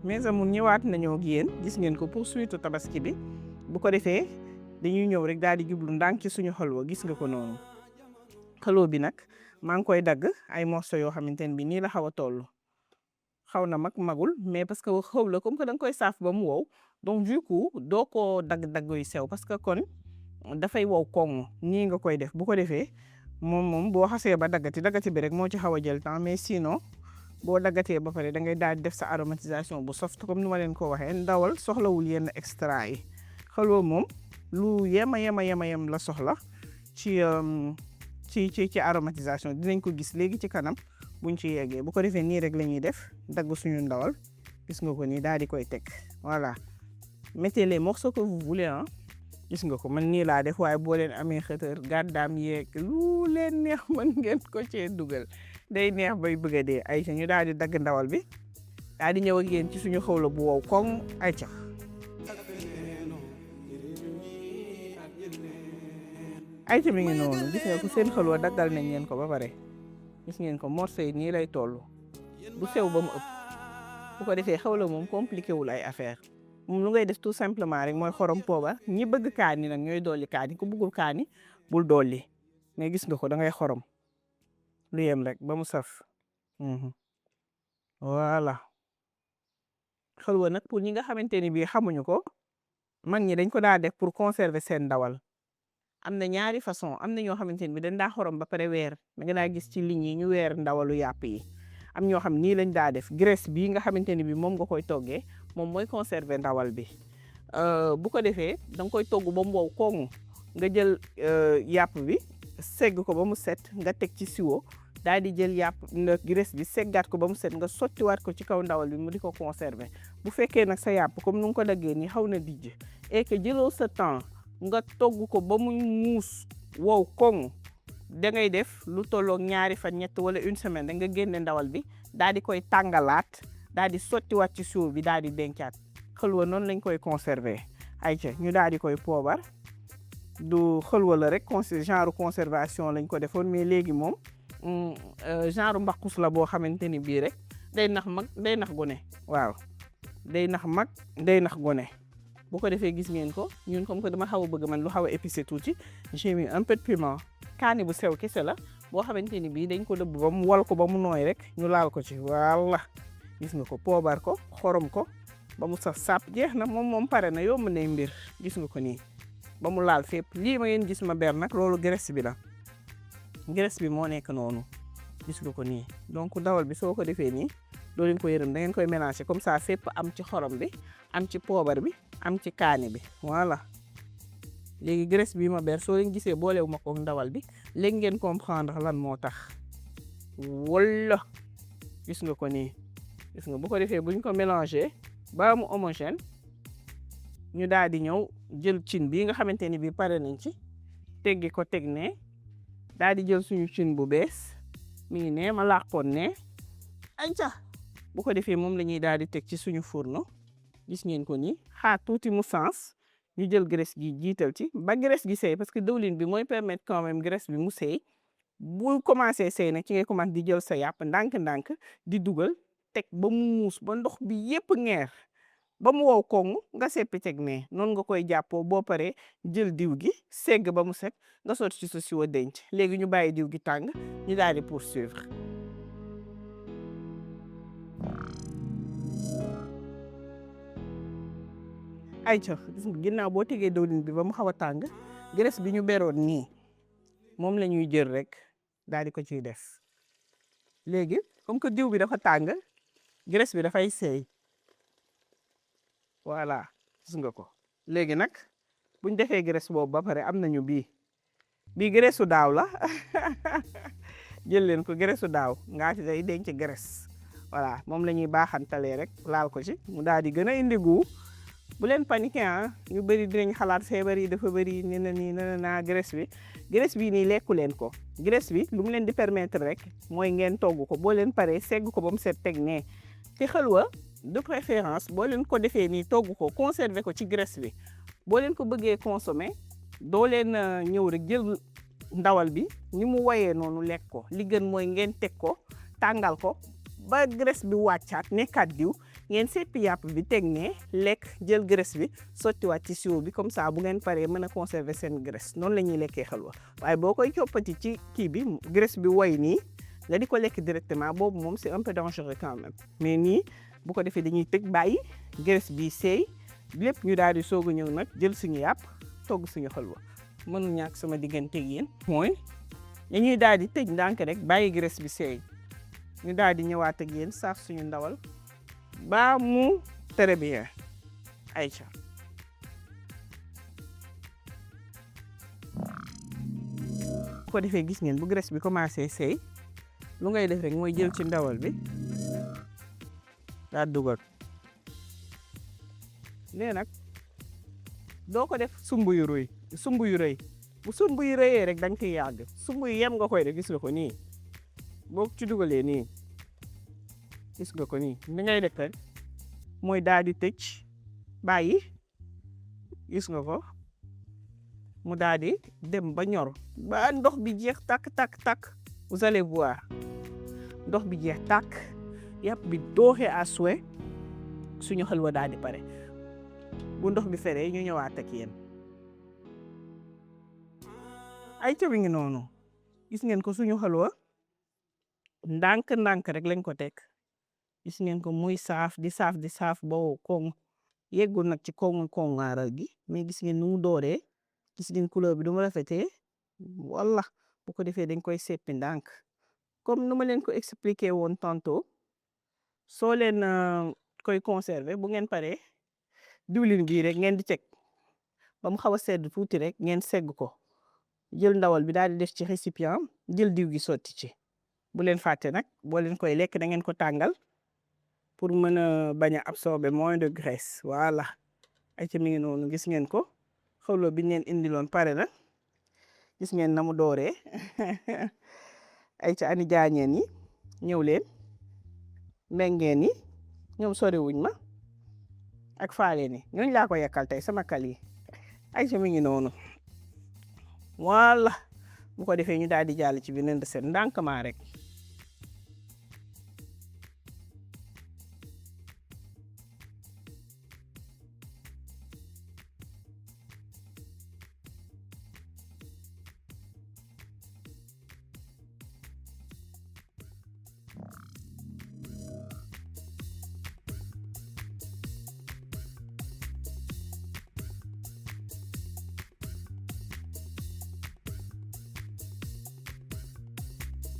mes amours ñëwaat nañoo ak yéen gis ngeen ko poursuite tabaski bi bu ko defee dañuy ñëw rek daal di jublu ndànk ci suñu xalwa gis nga ko noonu xalwa bi nag maa ngi koy dagg ay morceaux yoo xamante ne bi nii la xaw a toll xaw na magul mais parce que xaw la comme que da nga koy saaf ba mu wow donc du coup doo ko dagg yu sew parce que kon dafay wow koŋŋ nii nga koy def bu ko defee moom boo xasee ba daggati bi rek moo ci xaw a jël temps mais sinon boo daggatee ba pare da ngay daal di def sa aromatisation bu soft comme ni ma leen ko waxee ndawal soxlawul yenn extra yi xalwa moom lu yem la soxla ci aromatisation dinañ ko gis léegi ci kanam buñ ci yeggee bu ko defee nii rek la ñuy def dagg suñu ndawal gis nga ko nii daal di koy teg voilà mettez les morceaux que vous voulez ah gis nga ko man nii laa def waaye boo leen amee xëtër gàddaam yeeg lu leen neex mën ngeen ko cee dugal day neex bay bëgg a dee ayca ñu daal di dagg ndawal bi daal di ñëw ak yéen ci suñu xawla bu wow koŋ ayca mi ngi noonu gis nga ko seen xalwa daggal nañ leen ko ba pare gis ngeen ko morceau yi nii lay toll bu sew ba mu ëpp bu ko defee xawla moom compliqué wul ay affaire moom lu ngay def tout simplement rek mooy xorom poobar ñi bëgg kaani nag ñooy dolli kaani ku bëggul kaani bul dolli mais gis nga ko da ngay xorom lu yem rek ba mu saf voilà xalwa nag pour ñi nga xamante ni bii xamuñu ko mag ñi dañ ko daa def pour conserver seen ndawal am na ñaari façon am na ñoo xamante ni bi dañ daa xorom ba pare weer da nga daa gis ci ligne yi ñu weer ndawalu yàpp yi am ñoo xam nii lañ daa def graisse bii nga xamante ni bi moom nga koy toggee moom mooy conserver ndawal bi bu ko defee da nga koy togg ba mu wow koŋŋ nga jël yàpp bi segg ko ba mu set nga teg ci siwo daal di jël yàpp graisse bi seggaat ko ba mu set nga sottiwaat ko ci kaw ndawal bi mu di ko conserver bu fekkee nag sa yàpp comme nu nga ko daggee nii xaw na dijj et que jëloo sa temps nga togg ko ba mu muus wow koŋ da ngay def lu tolloog ñaari fan ñett wala une semaine da nga génne ndawal bi daal di koy tàngalaat daal di sottiwaat ci siwo bi daal di dencaat xalwa noonu lañ koy conserver ayca ñu daal di koy poobar du xalwa la rek genre conservation lañ ko defoon mais léegi moom genre mbaqus la boo xamante ni bii rek day nax mag day nax gone waaw day nax mag day nax gone bu ko defee gis ngeen ko ñun comme que dama xaw a bëgg man lu xaw a épicé tuuti j'ai mis un peu de piment kaani bu sew kese la boo xamante ni bii dañ ko dëbb ba mu wal ko ba mu nooy rek ñu laal ko ci walla gis nga ko poobar ko xorom ko ba mu saf sap jeex na moom pare na yomb nay mbir gis nga ko nii ba mu laal fépp lii ma ngeen gis ma ber nag loolu graisse bi la graisse bi moo nekk noonu gis nga ko nii donc ndawal bi soo ko defee nii doo leen ko yërëm da ngeen koy mélanger comme ça fépp am ci xorom bi am ci poobar bi am ci kaani bi voilà léegi graisse bi ma ber soo leen gisee boolewu ma ko ndawal bi léegi ngeen comprendre lan moo tax walla gis nga ko nii gis nga bu ko defee buñ ko mélanger ba mu homogène ñu daal di ñëw jël cin bi nga xamante ni bi pare nañ ci teggi ko teg ne daal di jël suñu cin bu bees mi ngi ne ma làqoon ne ayca bu ko defee moom la ñuy daal di teg ci suñu fourneau gis ngeen ko nii xaar tuuti mu sens ñu jël graisse gi jiital ci ba graisse gi seey parce que dëwlin bi mooy permettre quand même graisse bi mu seey bu commencé seey nag ci ngay commencé di jël sa yàpp ndànk-ndànk di dugal teg ba mu muus ba ndox bi yépp ngeer ba mu wow koŋŋ nga seppi teg ne noonu nga koy jàppoo boo paree jël diw gi segg ba mu set nga sotti ci sa siwo denc léegi ñu bàyyi diw gi tàng ñu daal di poursuivre. ayca ginnaaw boo tegee dëwlin bi ba mu xaw a tàng graisse bi ñu beroon nii moom la ñuy jël rek daal di ko ciy def léegi comme que diw bi dafa tàng graisse bi dafay seey voilà gis nga ko léegi nag buñ defee graisse boobu ba pare am nañu bii graisse su daaw la jël leen ko graisse su daaw ngaa ci day denc graisse voilà moom la ñuy baaxantalee rek laal ko ci mu daal di gën a indi gu bu leen paniqué ñu bëri dinañ xalaat feebar yi dafa bëri ne na nii ne naa graisse bi nii lekku leen ko graisse bi lu mu leen di permettre rek mooy ngeen togg ko boo leen paree segg ko ba mu set teg ne te xalwa de préférence boo leen ko defee nii togg ko conserver ko ci graisse bi boo leen ko bëggee consommer doo leen ñëw rek jël ndawal bi ni mu woyee noonu lekk ko li gën mooy ngeen teg ko tàngal ko ba graisse bi wàccaat nekkaat diw ngeen seppi yàpp bi teg ne lekk jël graisse bi sottiwaat ci siwo bi comme ça bu ngeen paree mën a conserver seen graisse noonu la ñuy lekkee xalwa waaye boo koy coppati ci kii bi graisse bi woy nii nga di ko lekk directement boobu moom c'est un peu dangereux quand même mais nii bu ko defee dañuy tëj bàyyi graisse bi seey lépp ñu daal di soog a ñëw nag jël suñu yàpp togg suñu xalwa mënul ñàkk sama diggante ak yéen mooy dañuy daal di tëj ndànk rek bàyyi graisse bi seey ñu daal di ñëwaat ak yéen saaf suñu ndawal ba mu très bien ayca bu ko defee gis ngeen bu graisse bi commencé seey lu ngay def rek mooy jël ci ndawal bi daa dugal léegi nag doo ko def sumb yu rëy bu sumb yu rëyee rek dañ koy yàgg sumb yu yem nga koy def gis nga ko nii boo ci dugalee nii gis nga ko nii li ngay def rek mooy daal di tëj bàyyi gis nga ko mu daal di dem ba ñor ba ndox bi jeex takk vous allez voir ndox bi jeex tàkk yàpp bi dooxee à souhait suñu xalwa daal di pare bu ndox bi feree ñu ñëwaat ak yéen ay ca bi ngi noonu gis ngeen ko suñu xalwa ndànk rek lañ ko teg gis ngeen ko muy saaf di saaf ba koŋ yeggul nag ci koŋ-koŋaaral gi mais gis ngeen nu mu dooree gis ngeen couleur bi du mu rafetee walla bu ko defee dañ koy seppi ndànk comme nu ma leen ko expliqué woon tantôt soo leen koy conserver bu ngeen paree diwlin gii rek ngeen di teg ba mu xaw a sedd tuuti rek ngeen segg ko jël ndawal bi daal di def ci récipient jël diw gi sotti ci bu leen fàtte nag boo leen koy lekk da ngeen ko tàngal pour mën a bañ a absorber moins de graisse voilà ay ca mi ngi noonu gis ngeen ko xawlo bi leen indiloon pare na gis ngeen na mu dooree ay ca ani jaañeen yi ñëw leen mbengeen yi ñoom sori wuñ ma ak faale ni ñooñu laa ko yekkal tey sama kal yi ay ca mi ngi noonu voilà bu ko defee ñu daal di jàll ci beneen recette ndànk maa rek